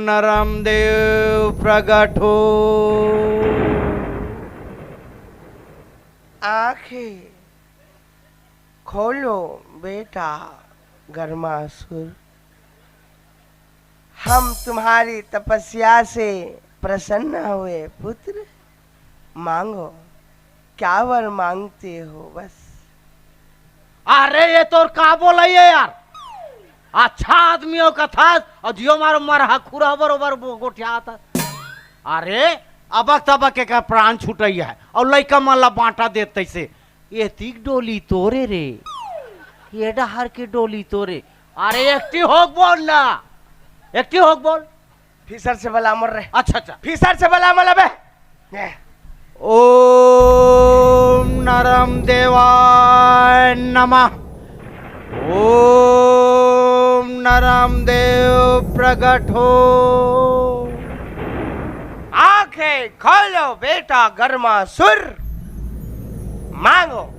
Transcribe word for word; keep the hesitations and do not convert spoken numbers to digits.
नरम देव प्रगट हो। आंखें खोलो बेटा गर्मासुर, हम तुम्हारी तपस्या से प्रसन्न हुए पुत्र, मांगो, क्या वर मांगते हो बस। अरे ये तोर का बोलई हे यार, अच्छा आदमी हो कथस अउ जियो मारो मरहा खुरहा बरोबर बो-, गोठियात हस। अरे अबक तबक एकर प्राण छुटई हे अउ लइका मन ला बांटा देत तइसे। ये तीक डोली तोरे रे, ये डहर के डोली तोरे। अरे एकटी होक बोल ना, एकटी होक बोल। फिसर से बला मोर रे। अच्छा अच्छा। फिसर से बला मोला बे। ओम नरम देवाय नमः। ओम नरम देव प्रगट हो। आंखें खोलो बेटा गर्मासुर, मांगो।